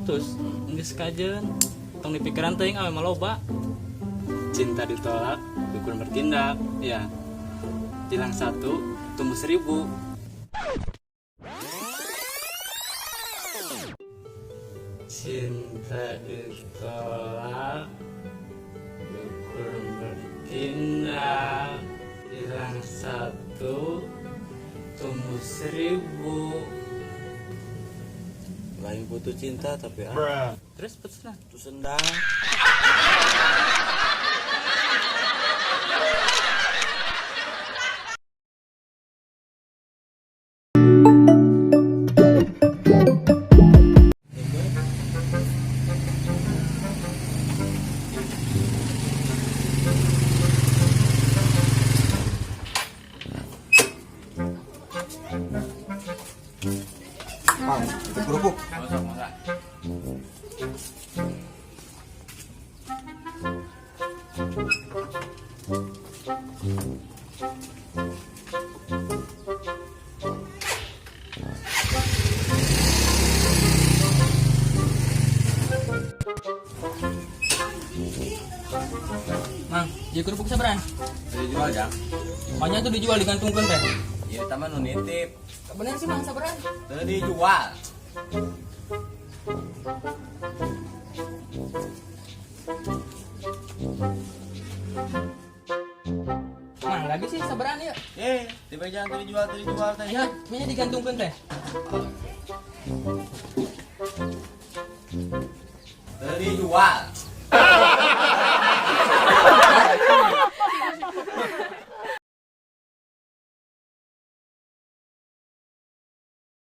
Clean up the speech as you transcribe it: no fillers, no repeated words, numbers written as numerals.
Putus, geus kajeun. Tong dipikiran teuing awe mah loba. Cinta ditolak, dukun bertindak, ya. Hilang satu, tumbuh 1000. Cinta ditolak, dukun bertindak. Hilang satu, tumbuh 1000. Lain putus cinta tapi ah. Terus putus lah. Putus sendang. Mang, itu kerupuk. Masak, masak. Mang, jadi kerupuk sabaran. Dijual jang. Makanya tuh dijual digantungkeun teh. Iya, taman nu nitip. Bener sih Mang sabaran. Teu dijual. Mang lagi sih sabaran ya. Eh, tiba jangan teu dijual, teu dijual teh. Ayo, minyak digantungkeun teh. Teu dijual.